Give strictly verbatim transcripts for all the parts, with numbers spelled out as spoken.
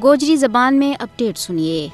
گوجری زبان میں اپڈیٹ سنیے۔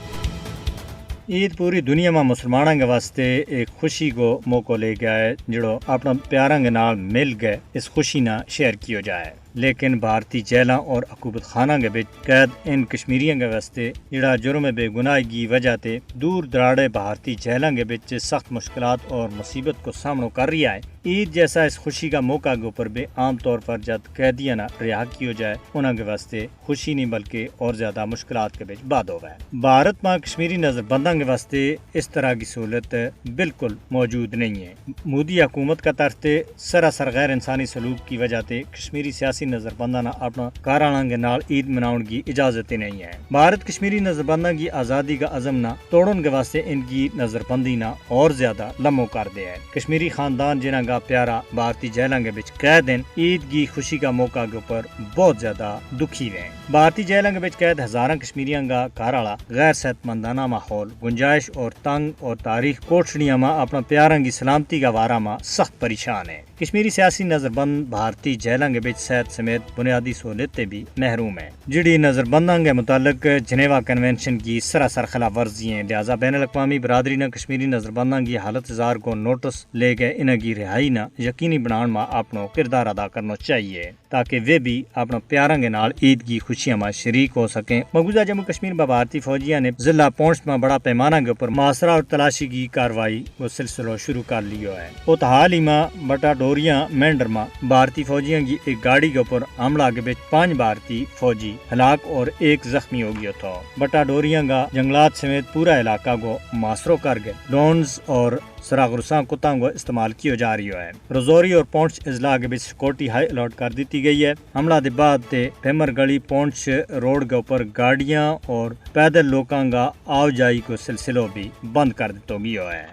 عید پوری دنیا ما مسلماناں کے واسطے ایک خوشی کو موقع لے گیا ہے، جڑو اپنا پیاراں کے نال مل کے اس خوشی نا شیئر کیو جائے۔ لیکن بھارتی جہلاں اور حکومت خاناں کے بچ قید ان کشمیریاں کے واسطے جڑا جرم بے گناہی کی وجہ تے دور دراڑے بھارتی جہلاں کے بچ سخت مشکلات اور مصیبت کو سامنو کر رہی ہے۔ عید جیسا اس خوشی کا موقع کے اوپر بے عام طور پر جد قیدیاں نا رہا کیو جائے، انہاں کے واسطے خوشی نہیں بلکہ اور زیادہ مشکلات کے بچ باد ہو گئے۔ بھارت ما کشمیری نظر بنداں کے واسطے اس طرح کی سہولت بالکل موجود نہیں ہے۔ مودی حکومت کا طرف تے سراسر غیر انسانی سلوک کی وجہ تے کشمیری سیاسی نظر بنداں نا اپنا کاراں کے نال عید مناؤن کی اجازت ہی نہیں ہے۔ بھارت کشمیری نظر بنداں کی آزادی کا عزم نا توڑن کے واسطے ان کی نظر بندی نا اور زیادہ لمو کر دے ہے۔ کشمیری خاندان جنہاں کا پیارا بھارتی جہلاں کے بچ قید ہیں، عید کی خوشی کا موقع کے اوپر بہت زیادہ دکھی ہوئے ہیں۔ بھارتی جہلاں کے بچ قید ہزاراں کشمیریاں کا گھر آڑا غیر صحت مندانہ ماحول، گنجائش اور تنگ اور تاریخ کوٹھڑیاں ما اپنا پیاراں کی سلامتی کا وارا ما سخت پریشان ہے۔ کشمیری سیاسی نظر بند بھارتی جہلاں کے بچ صحت سمیت بنیادی سہولت تے بھی محروم ہے۔ جڑی نظر بنداں کے متعلق جنیوا کنونشن کی سراسر خلاف ورزی ہیں، لہذا بین الاقوامی برادری نا کشمیری نظر بنداں کی حالت اظہار کو نوٹس لے کے انہاں کی رہائی نا یقینی بنان ما اپنو کردار ادا کرنو چاہیے، تاکہ ویہ بھی اپنا پیاراں کے نال عید کی خوشیاں ما شریک ہو سکیں۔ مقبوضہ جموں کشمیر ما بھارتی فوجیاں نے ضلع پونچھ ما بڑا پیمانہ کے اوپر محاصرہ اور تلاشی کی کارروائی کو سلسلو شروع کر لیو ہے۔ اتحال ہی ما بٹا ڈوریاں مینڈر ما بھارتی فوجیاں کی ایک گاڑی کے اوپر حملہ کے بچ پانچ بھارتی فوجی ہلاک اور ایک زخمی ہو گیو تھو۔ بٹا ڈوریاں کا جنگلات سمیت پورا علاقہ کو محاصرو کر کے ڈونز اور سراغرساں کتاں کو استعمال کیو جا رہیو ہے۔ رزوری اور پونچھ اضلاع کے بچ سکیورٹی ہائی الرٹ کر دتی گئی ہے۔ حملہ دے بعد تے پیمر گلی پونچھ روڈ کے اوپر گاڑیاں اور پیدل لوکاں کا آؤ جائی کو سلسلو بھی بند کر دتو گیو ہے۔